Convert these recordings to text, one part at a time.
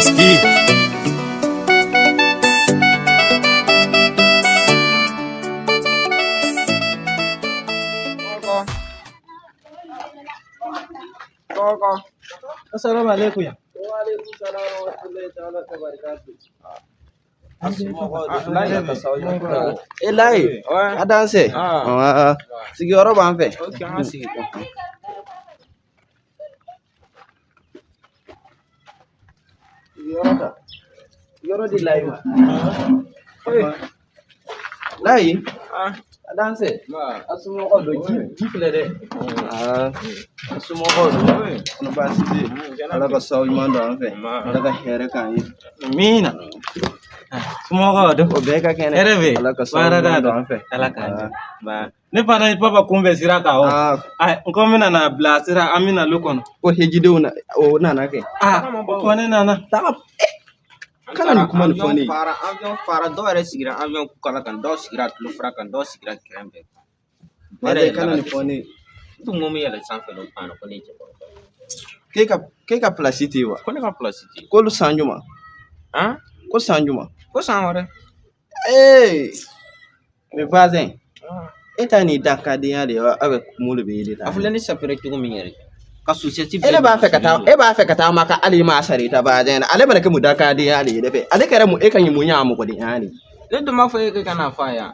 Eski. Assalamu alaikum ya. E Layi, a danse. Sigiyɔrɔ b'an fɛ. Sigiyɔrɔ ta. Yɔrɔ di Layi ma. Layi, a danse. A somɔgɔw don, ji filɛ dɛ. A somɔgɔw don. Kɔnɔ baasi tɛ yen. Ala ka sababu ɲuman don an fɛ. Ala ka hɛrɛ k'an ye. Amina. Somɔgɔw don. O bɛɛ ka kɛnɛ. Hɛrɛ bɛ yen. Ala ka sababu Baara da ɲuman don don. an fɛ. Ala k'an jɛ. Ba. Ne fana ye papa kunbɛn sira kan o. Ayi, n ko n bɛna na bila sira an bɛna lu kɔnɔ. Ko hejidenw na o nana kɛ. Ah, o ko ne nana. Taga kana nin kuma nin fɔ ne ye. Fara avion fara dɔw yɛrɛ sigira avion kukala kan, dɔw sigira tulo fara kan, dɔw sigira kɛrɛn bɛɛ kan. Ne yɛrɛ Baze kana yɛlɛla nin fɔ ne ye. N tun ko n bɛ yɛlɛ sanfɛ de, o banna ko ne ye cɛkɔrɔba ye. K'e ka place tɛ yen wa? Ko ne ka place tɛ yen. K'olu san juma? Han? Ko san juma? Ko san wɛrɛ. Ee! Mais voisin, e ta nin dankadenya de ye wa? Aw bɛ mun de bɛ yeli ta? A filɛ ni sapere cogo min yɛrɛ. Ka sosɛti E ne b'a fɛ ka taa e b'a fɛ ka taa Maka hali i m'a sara i ta voisin na. Ale bɛna kɛ mun dankadenya de ye ne fɛ. Ale kɛra mun e ka ɲi mun ɲa mɔgɔdenya de ye. Ne dun b'a fɔ e ka n'a fɔ a ye yan.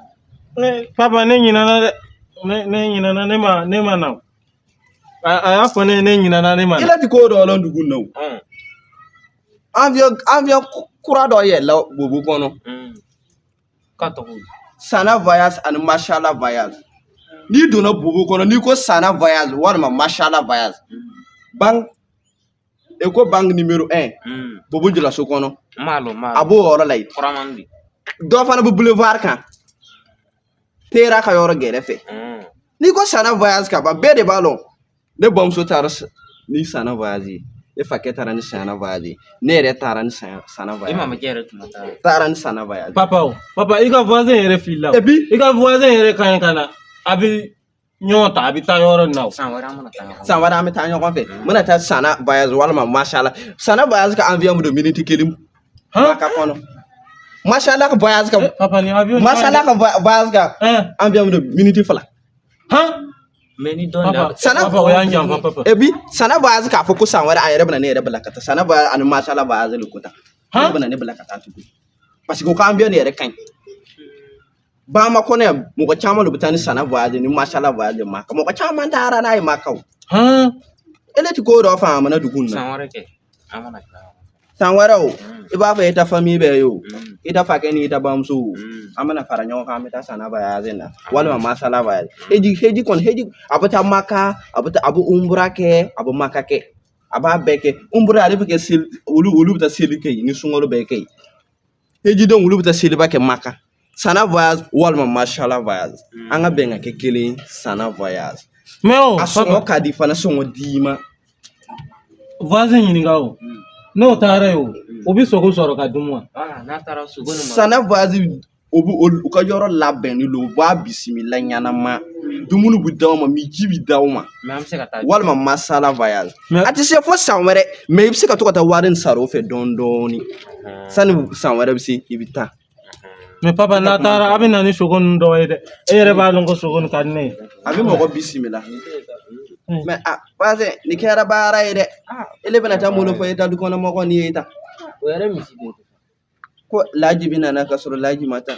Ne papa ne ɲinana dɛ. Ne ɲinana ne ma na. A y'a fɔ ne ne ɲinana ne ma I na. la ti ko dɔ lɔn dugu in na o. Avion kura dɔ yɛlɛla Bobo kɔnɔ. K'a tɔgɔ. Sana Voyage ani Mashala Voyage. N'i donna Bobo kɔnɔ n'i ko Sana Voyage walima Mashala Voyage. Banque Ecobank numéro 1 Bobo Julaso kɔnɔ. N b'a lɔn, n b'a A lɔn. b'o yɔrɔ la yen. Kuraman de. Dɔ fana bɛ boulevard kan. Tera ka yɔrɔ gɛrɛfɛ. N'i ko Sana Voyage ka ban bɛɛ de b'a lɔn. Ne bamuso taara ni Sana Voyage ye. Ne fakɛ taara ni Sana Voyage ye. Ne yɛrɛ taara ni Sana I Voyage. mamacɛ yɛrɛ tun ma taa. Taara ni Sana Voyage. Papa o. Papa i ka voisin yɛrɛ filila o. Et puis I ka voisin yɛrɛ ka ɲi ka na. A bɛ ɲɔgɔn ta a bɛ taa yɔrɔ nin na o. San wɛrɛ an mana taa ɲɔgɔn fɛ. San wɛrɛ an bɛ taa ɲɔgɔn fɛ. N bɛna taa Sana Voyage walima Mashala. Sana Voyage ka avion bɛ don miniti kelen Han? Maka kɔnɔ. Mashala ka voyage ka Papa ni avion. Mashala ka voyage ka avion bɛ don miniti 2. Han? Mais ni dɔn Papa, Sana papa o y'an janfa papa. Et puis Sana Voyage k'a fɔ ko san wɛrɛ a yɛrɛ bɛna ne yɛrɛ bila ka taa Sana Voyage ani Mashala Voyage de ko tan. Han? Ne bɛna ne bila ka taa tugun. Parce que o ka avion yɛrɛ ka ɲi. Bama kɔnɔ yan mɔgɔ caman de bɛ taa ni Sana Voyage ni Mashala Voyage Maka. Mɔgɔ caman taara n'a ye Maka o. Han? Ele ti ko dɔ faamu na dugu in na. San wɛrɛ kɛ an mana taa ɲɔgɔn fɛ. San wɛrɛ o, i b'a fɔ i ta famille bɛɛ ye o, i ta fakɛ ni i ta bamuso o, an bɛna fara ɲɔgɔn kan an bɛ taa Sana Voyage na walima Masala Voyage. Heji kɔni heji a bɛ taa Maka, a bɛ taa a bɛ umura kɛ, a bɛ Maka kɛ, a b'a bɛɛ kɛ. Umura ale bɛ kɛ seli olu bɛ taa seli kɛ yen ni sunkalo bɛɛ kɛ yen. Hejidenw olu bɛ taa seliba kɛ Maka. Sana Voyage walima Masala Voyage. An ka bɛn ka kɛ kelen ye Sana Voyage. Mais o A sɔngɔ ka di fana sɔngɔ d'i ma. Voisin ɲininka o. N'o taara yen o, o bɛ sogo sɔrɔ ka dun wa? Voilà, n'a taara sogo ni malo. Sana Voyage o bɛ u ka yɔrɔ labɛnnen don, u b'a bisimila ɲanama. Dumuni bɛ d'aw ma, ji bɛ d'aw ma. Mais an bɛ se ka taa. Walima Masala Voyage. Mais A tɛ se fo san wɛrɛ, mais i bɛ se ka to ka taa wari nin sara o fɛ dɔɔni dɔɔni. Sani san wɛrɛ bɛ se, i bɛ taa. Mais papa n'a taara a bɛ na ni sogo ninnu dɔw ye dɛ. E yɛrɛ b'a dɔn ko sogo nin ka di ne ye. A bɛ mɔgɔ bisimila. Mais a voisin nin kɛra baara ye dɛ. Ele bɛna taa mun de fɔ e ta du kɔnɔ mɔgɔ ni ye ta. O yɛrɛ misi de. Ko Laji bɛ nana ka sɔrɔ Laji ma taa.